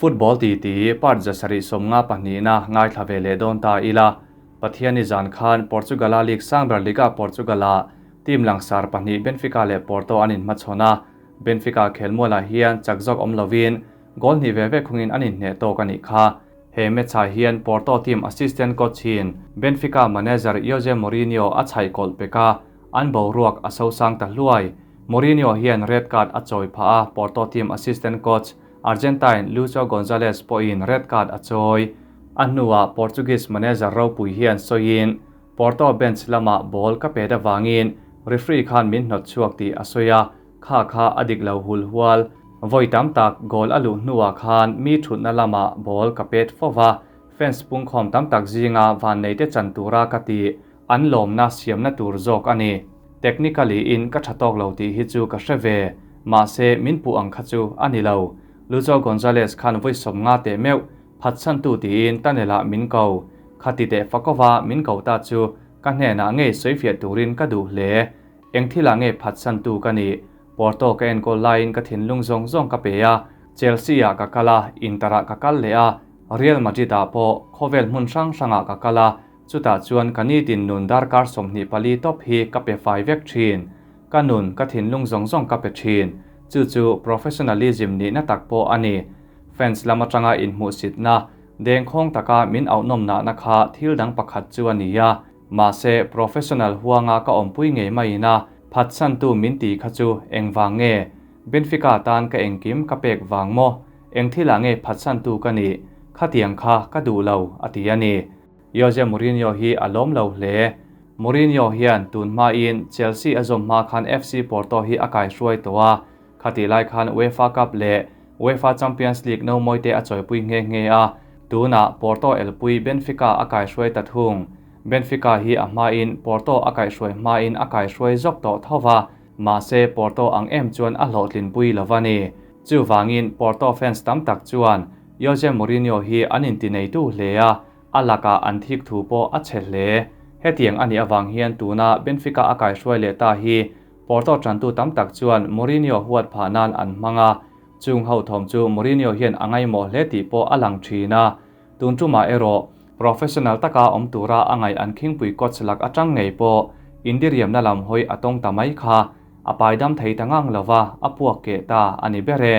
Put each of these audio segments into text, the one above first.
Football titi part 752na ngaithla ve leh dawn ta ila. Pathianni zan khan Portugal-a league sang ber Liga Portugal-ah team langsar pahnih Benfica leh Porto an inhmachhawn a. Benfica khelmualah hian chak zawk awm lovin goal hnih ve ve khungin an inhneh tawk a nih kha. He match-ah hian Porto team assistant coach-in Benfica manager Jose Mourinho a chhaih kawlh pek a, an boruak a sosang ta hluai. Mourinho hian red card a chawi phah a, Porto team assistant coach Argentine Lucho Gonzalez pawhin red card a chawi. A hnuah Portuguese manager ropui hian sawiin, Porto bench lamah ball ka pet avangin referee khan min hnawt chhuak tih a sawi a, Kha kha a dik lo hul hual. Vawi tam tak goal a luh hnuah khan mi thutna lamah ball ka pet fo va, fans pungkhawm tam tak zinga vanneite chan tura ka tih an lawmna siamna tur zawk a ni. Technically in ka tha tawk lo tih hi chu ka hre ve, mahse min puh ang kha chu a ni lo. Lucho Gonzalez khan vawi 50 teh meuh phatsantu tiin tunnel-ah min ko. Khati teh fakova min ko ta chu ka hnenah ngei sawifiah turin ka duh hle. Eng thilah nge phatsantu ka nih? Porto ka enkawl laiin ka thinlung zawng zawng ka pe a, Chelsea-ah ka kal a, Inter-ah ka kal leh a, Real Madrid-ah pawh khawvel hmun hrang hrangah ka kal a, chutah chuan ka nitin nun darkar 24 tawp hi ka pe fai vek thin. Ka nun, ka thinlung zawng zawng ka pe thin. Chu chu professionalism nihna tak pawh a ni. Fans lam atanga inhmuhsitna, dengkhawng taka min auhnawm nahna kha thil dang pakhat chu a ni a. Mahse, professional huanga ka awmpui ngei maiin a, phatsantu min ti kha chu engvang nge? Benfica tan ka engkim ka pek vang maw? Eng thilah nge phatsantu ka nih? Khatiang kha ka duh lo, a ti a ni. Jose Mourinho hi a lawm lo hle. Mourinho hian tun hmain Chelsea a zawm hma khan FC Porto hi a kaihruai tawh a, khatih lai khan UEFA Cup leh UEFA Champions League no mawite a chawipui nghe nghe a, tunah Porto elpui Benfica a kaihruai ta thung. Benfica hi a hmain Porto a kaihruai hmain a kaihruai zawk tawh tho va, mahse Porto ang em chuan a hlawhtlinpui lo va ni. Chuvangin Porto fans tam tak chuan Jose Mourinho hi an intineitu hle a, a lakah an thik thu pawh a chhe hle. Hetiang a nih avang hian tuna Benfica a kaihruai leh ta hi Porto tantu tam tak chuan Mourinho huat phah nan an hmang a, chung ho thawm chu Mourinho hian a ngaimawh hle tih pawh a lang thin a. Tun tumah erawh professional taka awm tura a ngaih an khingpui coach lak atang ngei pawh indiriamna lam hawi a tawng ta mai kha a paidam thei ta ngang lova a puak keh ta a ni ber e.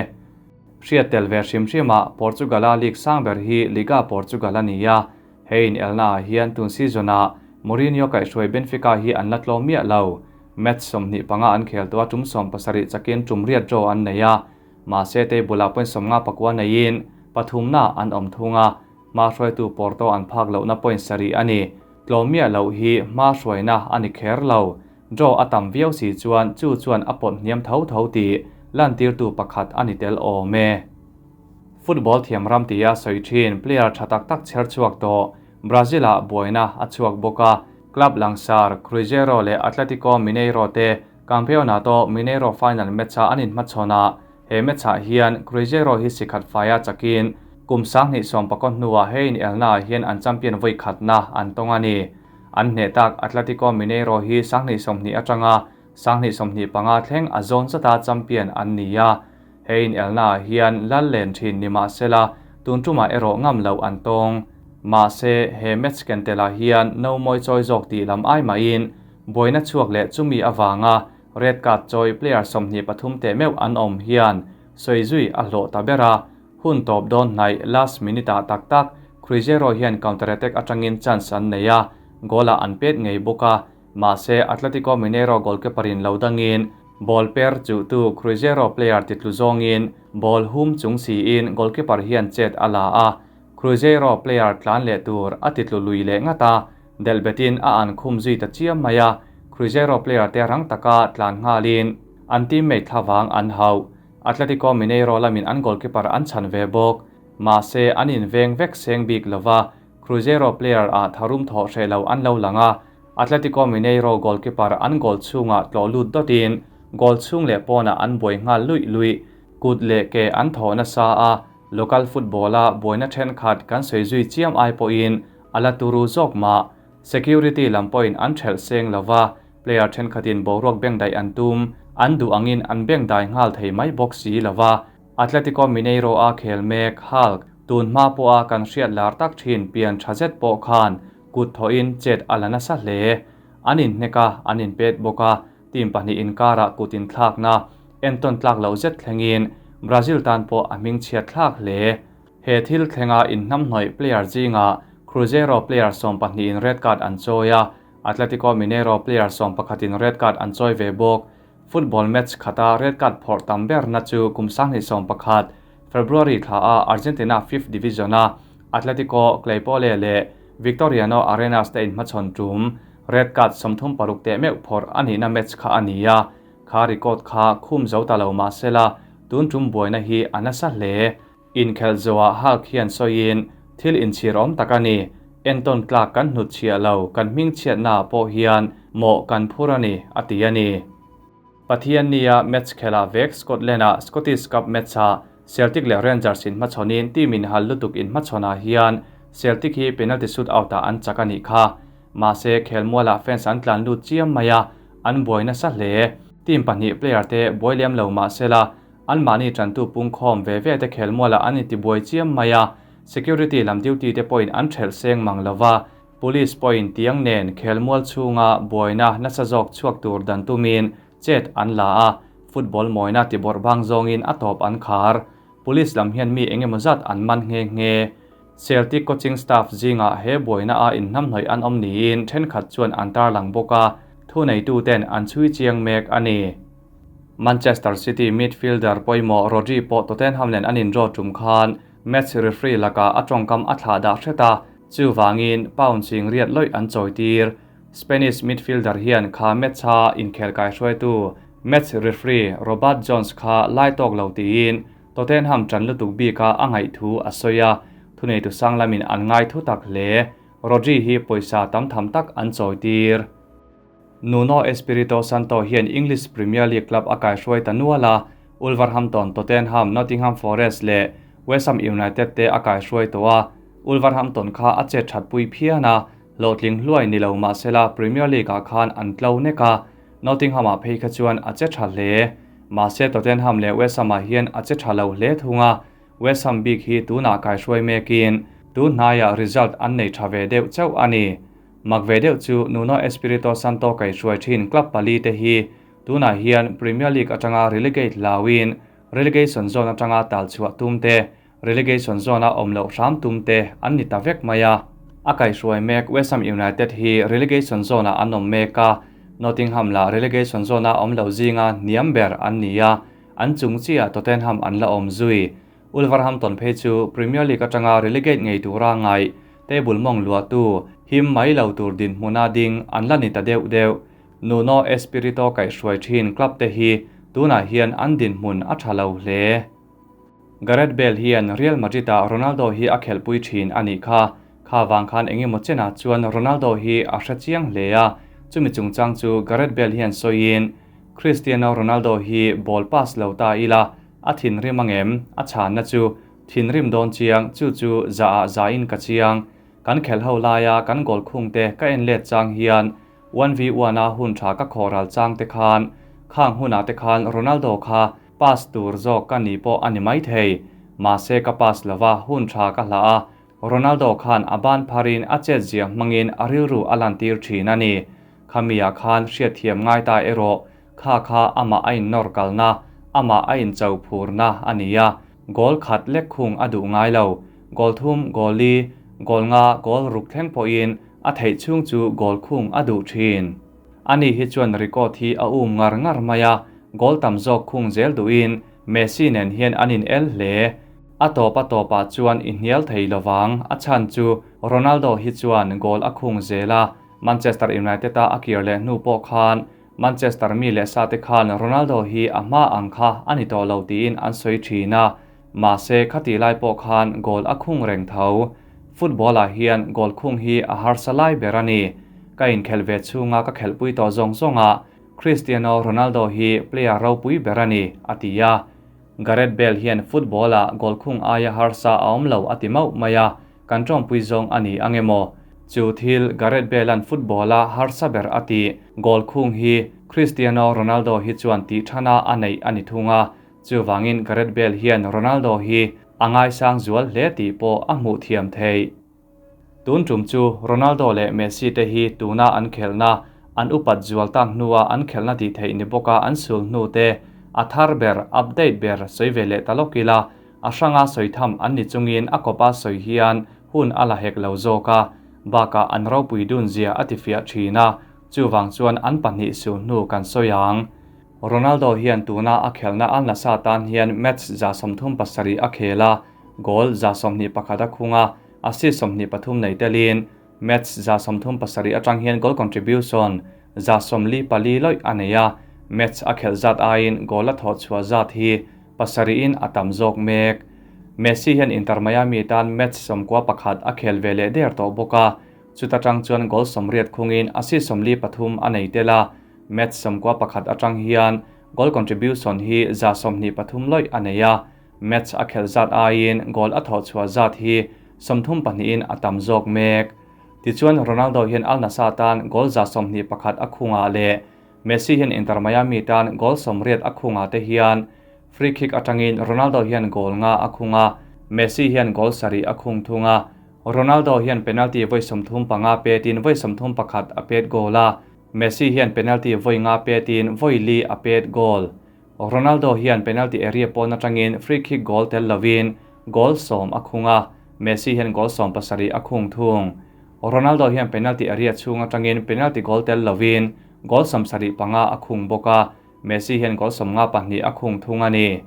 Hriat tel ve hrim hrimah Portugal-a league sang ber hi Liga Portugal a ni a, he inelnaah hian tun season-ah Mourinho kaihhruai Benfica hi an la tlawm miah lo. Match 25 an khel tawh a, tum 70 chakin tum riat draw an nei a, mahse table-ah point 59 neiin pathumna an awm thung a, hma hruaitu Porto an phak lohna point 7 a ni. Tlawm miah loh hi hma hruaina a ni kher lo. Draw a tam viau si chuan chu chuan a pawt hniam tho tho tih lantirtu pakhat a ni tel awm e. Football thiam ram tia sawi thin player tha tak tak chher chhuak tawh Brazil-ah buaina a chhuak bawk a, club langsar Cruzeiro leh Atletico Mineiro te Campeonato Mineiro final match-a an inhmachhawn a, he match-ah hian Cruzeiro hi sikhat faia chakin kum 2019 hnuah he inelnaah hian an champion vawi khatna an tawng a ni. An hneh tak Atletico Mineiro hi 2020 atanga 2025 thleng a zawn zata champion an ni a, he inelnaah hian lal len thin ni mahsela tun tumah erawh ngam loh an tawng. Mahse, he match ken telah hian no mawi chawi zawk tih lam ai mahin buaina chhuak leh chumi avanga red card chawi player 23 teh meuh an awm hian sawi zui a hlawh ta ber a, hun tawp dawn hnaih last minute-ah tak tak Cruzeiro hian counter attack atangin chance an nei a, goal-ah an pet ngei bawk a, mahse Atletico Mineiro goalkeeper-in lo dangin ball per chuhtu Cruzeiro player titlu zawngin ball hum chung siin goalkeeper hian chet a la a, Cruzeiro player tlan leh tur a titlu lui leh ngat a, delhbetin a an khum zui ta chiam mai a, Cruzeiro player te rang taka tlan nghalin an teammate thlavang an hauh. Atletico Mineiro lamin an goalkeeper an chhan ve bawk. Mahse, an inveng vek seng bik lova, Cruzeiro player ah tharum thawh hreh lo an lo lang a, Atletico Mineiro goalkeeper an goal chhungah tlawh lut dawtin goal chhung leh pawnah an buai nghal luih luih. Kut leh ke an thawh nasa a, local football-a buaina thenkhat kan sawi zui chiam ai pawhin a la turu zawk mah. Security lam pawhin an thelh seng lova, player thenkhatin boruak beng daih an tum, an duh angin an beng dai nghal thei mai bawk si lova. Atletico Mineiro a khel mek Hulk, tun hma pawha kan hriat lar tak thin pian tha zet pawh khan kut thawhin chet a la nasa hle. An inhnek a, an inpet bawk a, team pahnih inkarah kut inthlakna entawn tlak loh zet thlengin Brazil tan pawh a hmingchhiat thlak hle. He thil thlenga inhnamhnawih player zingah Cruzeiro player sawmpahnihin red card an chawi a, Atletico Mineiro player sawmpakhatin red card an chawi ve bawk. Football match khata red card phawrh tam berna chu kum 2011 February thla a Argentina fifth division-a Atletico Claypole leh Victoriano Arenas te inhmachhawn tum red card 36 teh meuh phawrh a nihna match kha a ni a, kha record kha khum zo ta lo mah sela tun tum buaina hi a nasa hle. Inkhelh zawhah Hulk hian sawiin, Thil inchhir awm tak a ni. Entawn tlak kan hnut chhiah lo, kan hming chhiatnaah pawh hian mawh kan phur a ni, a ti a ni. Pathiannia match khelhah vek Scotland-a Scottish Cup match-ah Celtic leh Rangers inhmachhawnin team inhal lutuk inhmachhawnah hian Celtic hi penalty shootout-ah an chak a nih kha. Mahse, khelmualah fans an tlan lut chiam mai a, an buai nasa hle. Team pahnih player te buai lem lo mahsela, Anmahni tantu pungkhawm ve ve te khelmualah an intibuai chiam mai a, security lam duty te pawhin an thelh seng mang lo va, police pawhin tiang nen khelmual chhunga buaina nasa zawk chhuak tur dan tumin chet an la a, football mawina tibawrh bang zawngin a tawp an khar. Police lam hian mi engemaw zat an man nghe nghe. Celtic coaching staff zingah he buaina a inhnamhnawih an awm niin thenkhat chuan an tarlang bawk a, thuneituten an chhui chiang mek a ni. Manchester City midfielder pawimawh Rodri pawh Tottenham nen an indraw tum khan match referee lakah a tawngkam a thlah dah hret a, chuvangin pound ching riat lawih an chawitir. Spanish midfielder hian kha match-a inkhel kaihruaitu match referee Robert Jones kha lai tawk lo tiin Tottenham tan lutuk bika a ngaih thu a sawi a, thuneitu sang lamin an ngai thu tak hle. Rodri hi pawisa tam tham tak an chawitir. Nuno Espirito Santo hian English Premier League club a kaihruai ta nual a, Wolverhampton, Tottenham, Nottingham Forest leh West Ham United te a kaihruai tawh a, Wolverhampton kha a chet that pui phian a, hlawhtling hluai ni lo mahsela Premier League-ah khan an tlo nek a, Nottingham-ah phei kha chuan a che tha hle. Mahse Tottenham leh West Ham-ah hian a che tha lo hle thung a, West Ham bik hi tunah kaihruai mekin tun hnaiah result an nei tha ve deuh chauh a ni. Mak ve deuh chu Nuno Espirito Santo kaihruai thin club pali te hi tunah hian Premier League atanga relegate hlauin relegation zone atanga tal chhuah tum te, relegation zone a awm loh hram tum te an ni ta vek mai a. A kaihruai mek West Ham United hi relegation zone ah an awm mek a, Nottingham lah relegation zone a awm lo zinga hniam ber an ni a, an chung chiah Tottenham an la awm zui. Wolverhampton phei chu Premier League atanga relegate ngei tura ngaih table mawng luahtu him mai lo tur dinhmuna ding an la ni ta deuh deuh. Nuno Espirito kaihhruai thin club te hi tunah hian an dinhmun a tha lo hle. Gareth Bale hian Real Madrid-ah Ronaldo hi a khelhpui thin a nih kha. Kha vang khan engemaw chenah chuan Ronaldo hi a hre chiang hle a, chumi chungchang chu Gareth Bale hian sawiin, Cristiano Ronaldo hi ball pass lo ta ila, A thinrim angem? A chhanna chu, Thinrim dawn chiang, chu chu za ah za in ka chiang. Kan khelh ho laia kan goal khung te ka en let chang hian one v one a hun tha ka khawh ral chang te khan, khang hunah te khan Ronaldo kha pass tur zawk ka ni pawh a ni maithei. Mahse ka pass lova hun tha ka hlah a, Ronaldo khan a ban pharin a chet zia hmangin a rilru a lantir thin a ni. Khami-ah khan hriatthiam ngai ta erawh kha kha amah a innawr kalna, amah a incho phurna a ni a, goal khat lek khung a duh ngai lo. Goal thum, goal li, goal nga, goal ruk thleng pawhin a theih chhung chu goal khung a duh thin. Ani hi chuan record hi a um ngar ngar mai a, goal tam zawk khung zel duhin Messi nen hian an in el hle. A tawp a tawpah chuan i hnial thei lovang, a chhan chu Ronaldo hi chuan goal a khung zel a, Manchester United-a a kir leh hnu pawh khan Manchester mi leh sa te khan Ronaldo hi a hma ang kha a ni tawh lo tiin an sawi thin a, mahse khati lai pawh khan goal a khung reng tho. Football-ah hian goal khung hi a harsa lai ber a ni. Ka inkhelh ve chhunga ka khelhpui tawh zawng zawngah Cristiano Ronaldo hi player ropui ber a ni, a ti a. Gareth Bale hian football-ah goal khung aia harsa a awm lo a ti mauh mai a, kan tawngpui zawng a ni ang emaw? Chu thil Gareth Bale-a'n football-a harsa ber a tih goal khung hi Cristiano Ronaldo hi chuan tih thana a neih a ni thung a. Chuvangin Gareth Bale hian Ronaldo hi a ngaisang zual hle tih pawh a hmuh thiam theih. Tun tum chu Ronaldo leh Messi te hi tuna an khelhna an upat zual tak hnua an khelhna tih theih ni bawka an sul hnu te a thar ber, update ber sawi ve leh ta lawk ila, a hranga sawi tham an ni chungin a kawpa sawi hian hun a la hek lo zawk a, bakah an ropui dun zia a tifiah thin a, chuvang chuan an pahnih sul hnu kan sawi ang. Ronaldo hian tuna a khelhna Al Nassr tan hian match 37 a khel a, goal 21 a khung a, assist 23 nei telin match 37 atang hian goal contribution 44 lawih a nei a, match a khelh zat aiin goal a thawh chhuah zat hi pasarihin a tam zawk mek. Messi hian Inter Miami tan match 91 a khel ve leh der tawh bawk a, chuta tang chuan goal 80 khungin assist 43 a nei tel a, match 91 atang hian goal contribution hi 23 lawih a nei a, match a khelh zat aiin goal a thawh chhuah zat hi 32in a tam zawk mek. Tichuan Ronaldo hian Al Nassr tan goal 21 a khunga leh Messi hian Inter Miami tan goal 80 a khunga te hian free kick atangin Ronaldo hian goal nga a khunga, Messi hian goal 7 a khung thunga. Ronaldo hian penalty vawi 35 petin vawi 31 a pet goal a, Messi hian penalty vawi nga petin vawi li a pet goal. Ronaldo hian penalty area pawn atangin free kick goal tel lovin goal 10 a khunga, Messi hian goal 17 a khung thung. Ronaldo hian penalty area chhung atangin penalty goal tel lovin goal 75 a khung bawk a, Messi hian goal 52 a khung thung a ni.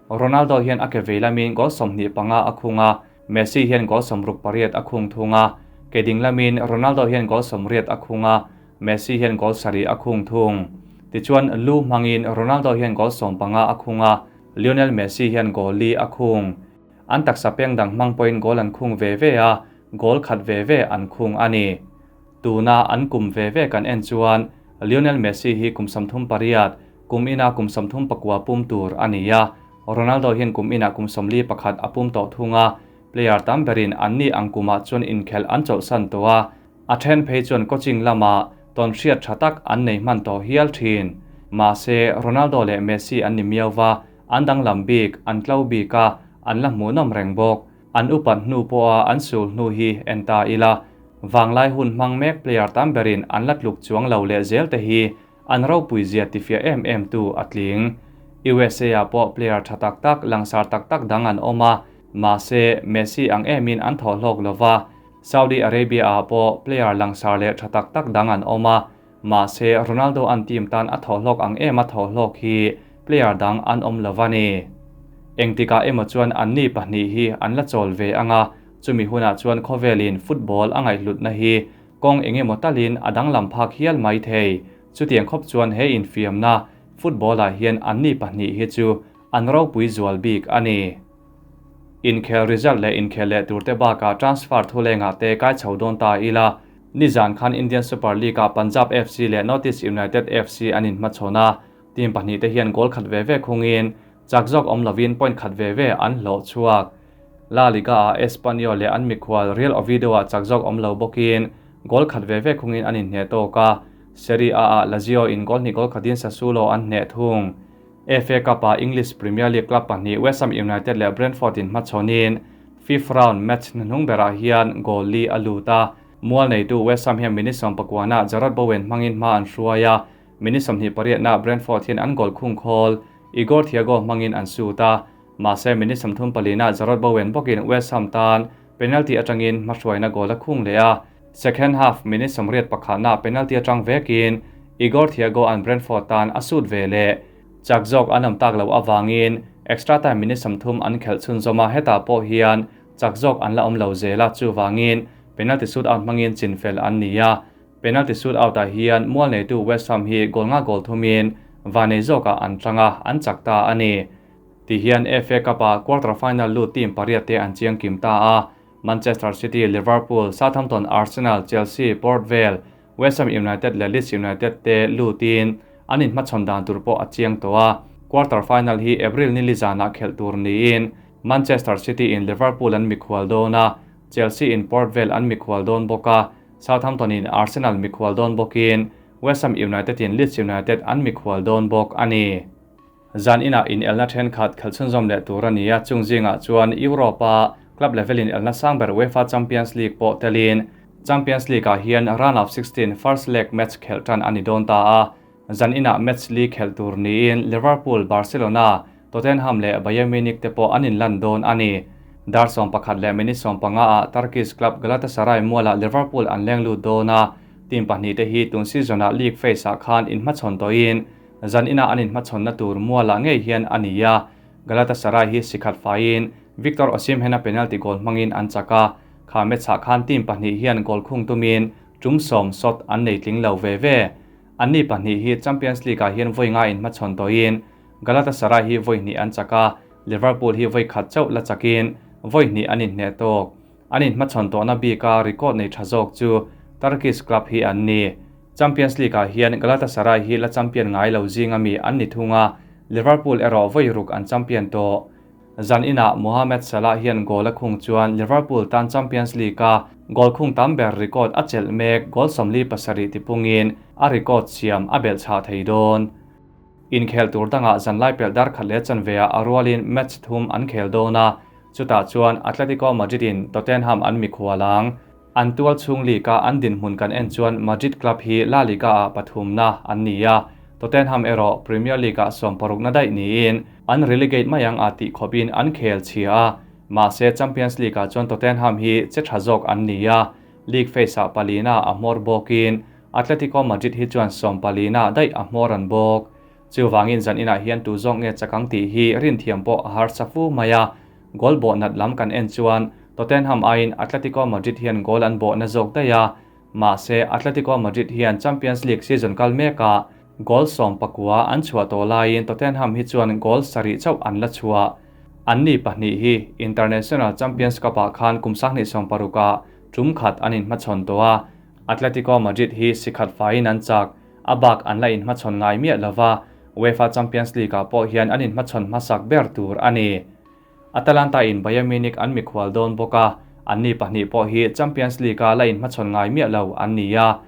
Ronaldo hian a ke vei lamin goal 25 a khung a, Messi hian goal 68 a khung thung a, ke ding lamin Ronaldo hian goal 80 a khung a, Messi hian goal 7 a khung thung. Tichuan lu hmangin Ronaldo hian goal 15 a khung a, Lionel Messi hian goal li a khung. An taksa peng dang hmang pawhin goal an khung ve ve a, goal khat ve ve an khung a ni. Tuna an kum ve ve kan en chuan Lionel Messi hi kum 38, kum ina kum 34 pum tur a ni a, Ronaldo hian kum ina kum 41 a pum tawh thung a, player tam berin an ni ang kuma chuan inkhel an chawlhsan tawh a, a then phei chuan coaching lama tawn hriat tha tak an nei hman tawh hial thin. Mahse Ronaldo leh Messi an ni miauva, an danglam bik, an tlo bik a, an la hmuhnawm reng bawk. An upat hnu pawha an sul hnu hi en ta ila, vanglai hun hmang mek player tam berin an la tluk chuang lo leh zel te hi an ropui zia tifia em em tu a tling. USA a pawh player tha tak tak langsar tak tak dang an awm a, mahse Messi ang emin an thaw hlawk lova. Saudi Arabia a pawh player langsar leh tha tak tak dang an awm a, mahse Ronaldo an team tan a thaw hlawk ang em a thaw hlawk hi player dang an awm lova ni. Engtika emaw chuan an ni pahnih hi an la chawl ve anga, chumi hunah chuan khawvelin football a ngaihhlutna hi kawng engemaw talin a danglam phak hial mai thei. Chutiang khawp chuan he infiamna football ah hian an ni pahnih hi chu an ropui zual bik a ni. Inkhel result leh inkhel leh turte bakah transfer thulenga te kai chho dawn ta ila, nizan khan Indian Super League ah Punjab FC leh North East United FC an inhmachhawn a, team pahnih te hian goal khat ve ve khungin chak zawk awm lovin point khat ve ve an hlawh chhuak. La Liga ah Espanyol leh an mikhual Real Oviedo ah chak zawk awm lo bawkin goal khat ve ve khungin an inhneh tawk a, Serie A ah Lazio in goal hnih goal khatin Sassuolo an hneh thung. FA Cup ah English Premier League club pahnih West Ham United leh Brentford in hmachhawnin fifth round match hnuhnung berah hian goal li a lut a, mual neitu West Ham hian minute 19 ah Jarrod Bowen hmangin hma an hruai a, minute 28 na Brentford hian an goal khung khawl Igor Thiago hmangin an shoot a, mahse minute 34 na Jarrod Bowen bawkin West Ham tan penalty atangin hmahruaina goal a khung leh a, second half minute 81 na penalty atang vekin Igor Thiago an Brentford tan a shoot ve leh. Chak zawk an awm tak lo awangin extra time minute 30 an khelh chhun zawma heta pawh hian chak zawk an la awm lo zela, chuwangin penalty shoot out hmangin chinfel an ni a. Penalty shoot out ah hian mual neitu West Ham hi goal nga goal thumin vanei zawkah an tanga an chak ta a ni. Ti hian FA Cup ah quarter final lut team pariat te an chiang kim ta a, Manchester City, Liverpool, Southampton, Arsenal, Chelsea, Port Vale, West Ham United leh Leeds United te lutin an inhmachhawn dan tur pawh a chiang tawh a. Quarter final hi April ni lizana khelh tur niin Manchester City in Liverpool an mikhual dawn a, Chelsea in Port Vale an mikhual dawn bawk a, Southampton in Arsenal mikhual dawn bawkin West Ham United in Leeds United an mikhual dawn bawk a ni. Zan inah inelna thenkhat khalh chhunzawm leh tur a ni a, chung zingah chuan Europe-a club level inelna sang ber UEFA Champions League pawh telin Champions League-ah hian round of 16 first leg match khelh tan a ni dawn ta a. Zan inah match li khelh tur niin Liverpool, Barcelona, Tottenham leh Bayern Munich te pawh an inlan dawn a ni. Dar 11 leh minute 15 ah Turkish club Galatasaray mualah Liverpool an leng lut dawn a, team pahnih te hi tun season-ah league phase-ah khan inhmachhawn tawhin zan inah an inhmachhawnna tur mualah ngei hian a ni a. Galatasaray hi sikhat faiin Victor Osimhen-a penalty goal hmangin an chak a, kha match-ah khan team pahnih hian goal khung tumin tum sawm shot an nei tling lo ve ve. Anni pahnih hi Champions League-ah hian vawi nga inhmachhawn tawhin Galatasaray hi vawi hnih an chak a, Liverpool hi vawi khat chauh la chakin vawi hnih an inhneh tawk. An inhmachhawn tawhna bika record nei tha zawk chu Turkish club hi an ni. Champions League-ah hian Galatasaray hi la champion ngai lo zinga mi an ni thung a, Liverpool erawh vawi ruk an champion tawh. Zan inah Mohamed Salah hian goal a khung chuan Liverpool tan Champions League-a goal khung tam ber record a chelh mek, goal 47 tipungin a record siam a belh chhah thei dawn. Inkhel tur dangah zanlai pelh dar khat leh chanveah a rualin match thum an khel dawn a, chutah chuan Atletico Madrid-in Tottenham an mikhual ang. An tual chhung league-a an dinhmun kan en chuan Madrid club hi La Liga-ah pathumna an ni a, Tottenham erawh Premier League-ah sawmparukna daih niin an relegate mai ang a tih khawpin an khel chhia a, mahse Champions League-ah chuan Tottenham hi che tha zawk an ni a, league phase-ah palina a hmawr bawkin Atletico Madrid hi chuan sawmpalina daih a hmawr an bawk. Chuvangin zan inah hian tu zawk nge chakang tih hi rinthiam pawh a harsa fu mai a, goal bawh nat lam kan en chuan Tottenham aiin Atletico Madrid hian goal an bawh na zawk daih a, mahse Atletico Madrid hian Champions League season kal mekah goal 19 an chhuah tawh laiin Tottenham hi chuan goal sarih chauh an la chhuah. Anni pahnih hi International Champions Cup-ah khan kum 2016ah tum khat an inhmachhawn tawh a, Atletico Madrid hi sikhat faiin an chak, a bak an la inhmachhawn ngai miah lova, UEFA Champions League-ah pawh hian an inhmachhawn hmasak ber tur a ni. Atalanta in Bayern Munich an mikhual dawn bawk a, anni pahnih pawh hi Champions League-a la inhmachhawn ngai miah lo an ni a.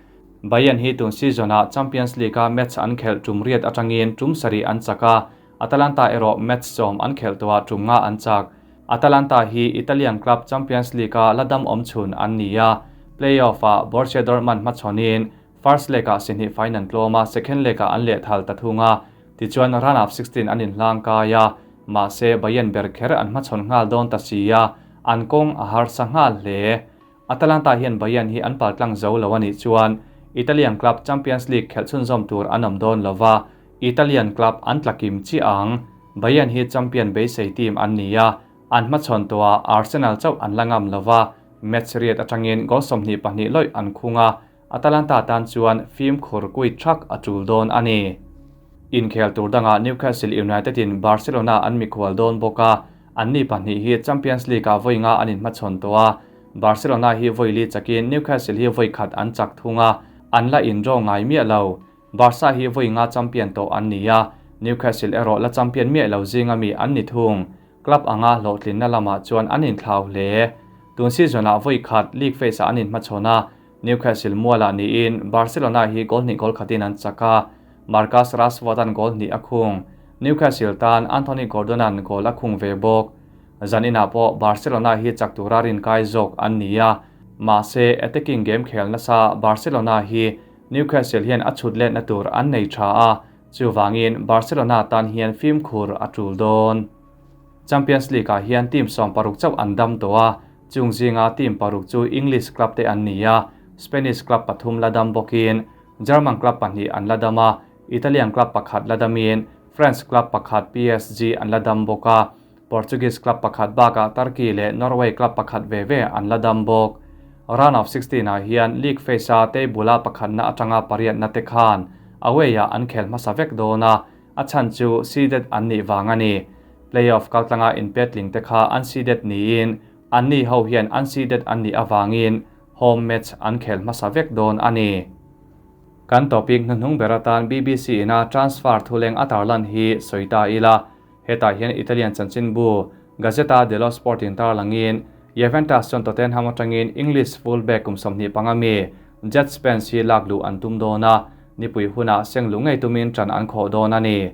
Bayern hi tun season-ah Champions League-a match an khelh tum riat atangin tum sarih an chak a, Atalanta erawh match 10 an khelh tawhah tum nga an chak. Atalanta hi Italian club Champions League-a la dam awm chhun an ni a, play-off-ah Borussia Dortmund hmachhawnin first leg-ah sihnih faiin an tlawm a, second leg-ah an lehthal ta thung a, tichuan round of 16 an inhlang kai a, mahse Bayern ber kher an hmachhawn nghal dawn ta si a, an kawng a harsa nghal hle. Atalanta hian Bayern hi an paltlang zo lo a nih chuan Italian club Champions League khelh chhunzawm tur an awm dawn lova, Italian club an tlakim chiah ang. Bayern hi champion beisei team an ni a, an hmachhawn tawhah Arsenal chauh an la ngam lova, match riat atangin goal 22 lawih an khung a, Atalanta tan chuan fim khur kui thak a tul dawn a ni. Inkhel tur dangah Newcastle United in Barcelona an mikhual dawn bawk a, anni pahnih hi Champions League-ah vawi nga an inhmachhawn tawh a, Barcelona hi vawi li chakin Newcastle hi vawi khat an chak thung a, an la indraw ngai miah lo. Barca hi vawi nga champion tawh an ni a, Newcastle erawh la champion miah lo zinga mi an ni thung. Club anga hlawhtlinna lamah chuan an inthlau hle. Tun season-ah vawi khat league phase-ah an inhmachhawn a, Newcastle mualah niin Barcelona hi goal hnih goal khatin an chak a, Marcus Rashford an goal hnih a khung. Newcastle tan Anthony Gordon-a'n goal a khung ve bawk. Zan inah pawh Barcelona hi chak tura rinkai zawk an ni a, mahse attacking game khel nasa Barcelona hi Newcastle hian a chhut letna tur an nei tha a, chuvangin Barcelona tan hian fimkhur a tul dawn. Champions League-ah hian team 16 chauh an dam tawh a, chung zinga team paruk chu English club te an ni a, Spanish club pathum la dam bawkin German club pahnih an la dam a, Italian club pakhat la damin French club pakhat PSG an la dam bawk a, Portuguese club pakhat bakah Turkey leh Norway club pakhat ve ve an la dam bawk. Round of 16-ah hian league phase-a table-a pakhatna atanga pariatna te khan away-ah an khel hmasa vek dawn a, a chhan chu seeded an nih vang a ni. Playoff kaltlanga inpetling te kha an seeded niin anni ho hian an seeded an nih avangin home match an khel hmasa vek dawn a ni. Kan topic hnuhnung ber atan BBC ina transfer thuleng a tarlan hi sawi ta ila. Hetah hian Italian chanchin bu Gazzetta dello Sport in tarlangin Juventus chuan Tottenham atangin English fullback kum 25 mi Djed Spence hi lak luh an tum dawn a, nipui hunah seng lu ngei tumin tan an khawh dawn a ni.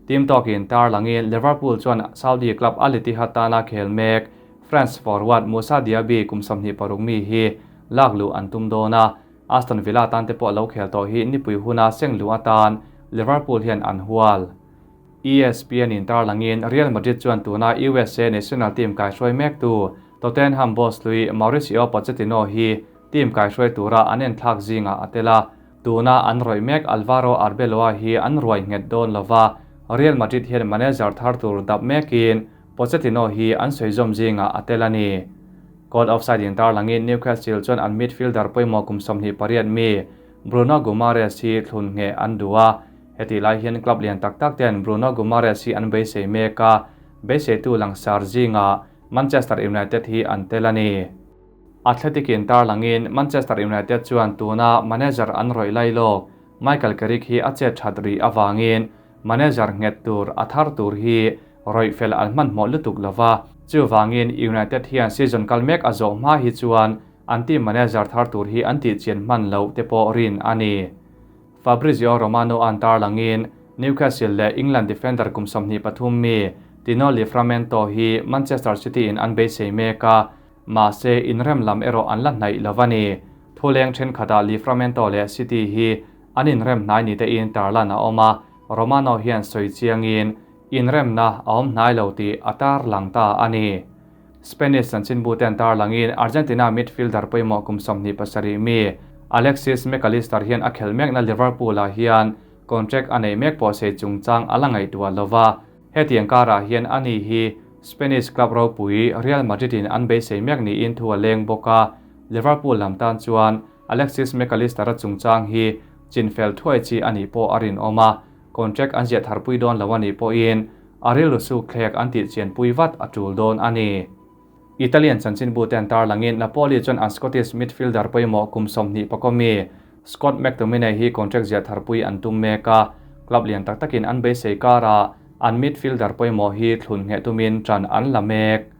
Team tawkin tar langin Liverpool chuan Saudi club Al Ittihad tana khel mek France forward Moussa Diaby kum 26 mi hi lak luh an tum dawn a, Aston Villa tan te pawh lo khel tawh hi nipui huna seng luh atan Liverpool hian an hual. ESPN in tar langin Real Madrid chuan tuna USA national team kaihruai mektu Tottenham boss hlui Mauricio Pochettino hi team kaihruai tura an enthlak zingah a tel a, tuna an rawih mek Alvaro Arbeloa hi an ruai nghet dawn lova, Real Madrid hian manager thar tur dap mekin Pochettino hi an sawi zawm zingah a tel a ni. Caught offside in tar langin Newcastle chuan an midfielder pawimawh kum 28 mi Bruno Guimaraes hi thlun nge an duh a, heti lai hian club lian tak tak ten Bruno Guimaraes hi an beisei mek a, beiseitu langsar zingah Manchester United hi an tel a ni. Athletic in tar langin Manchester United chuan tuna manager an rawih lai lawk Michael Carrick hi a chet that ri awangin manager nghet tur a thar tur hi rawih fel an hmanhmawh lutuk lova, chuwangin United hian season kal mek a zawh hma hi chuan an team manager thar tur hi an tih chian hman lo te pawh rin a ni. Fabrizio Romano an tar langin Newcastle leh England defender kum 23 mi Tino Livramento hi Manchester City in an beisei mek a, mahse inrem lam erawh an la hnaih lova ni. Thuleng thenkhatah Livramento leh City hi an inrem hnai ni te in tarlan a awm a, Romano hian sawi chiangin inremna a awm hnai lo tih a tar lang ta a ni. Spanish chanchinbu ten tar langin Argentina midfielder pawimawh kum 27 mi Alexis McAllister hian a khel mekna Liverpool ah hian contract a nei mek pawh sei chungchang a la ngaihtuah lova, hetiang karah hian ani hi Spanish club ropui Real Madrid in an beisei mek niin thu a leng bawk a, Liverpool lam tan chuan Alexis McAllister a chungchang hi chinfel thuai chi ani pawh a rin awm a, contract an ziah tharpui dawn lo ani pawhin a rilru suk thlek an tih chianpui vat a tul dawn a ni. Italian chanchinbu ten tar langin Napoli chuan an Scottish midfielder pawimawh kum 24 mi Scott McTominay hi contract ziah tharpui an tum mek a, club lian tak takin an beisei kara an midfielder pawimawh hi thlun nge tumin tran an la mek.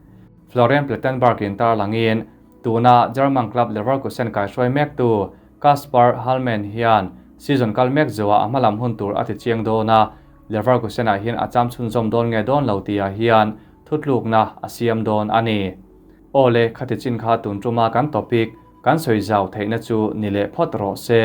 Florian Plettenberg in tar langin tuna German club Leverkusen kaihruai mek tu Kasper Hjulmand hian season kal mek zuwa a hmalam hun tur a ti chiang dawn a, Leverkusen ah hian a cham chhun zawm dawn nge dawn lo tia hian thutluk na a siam dawn a ni. Awle khati chin kha tun tuma kan topic kan sawi zau theihna chu ni leh phawt rawh se.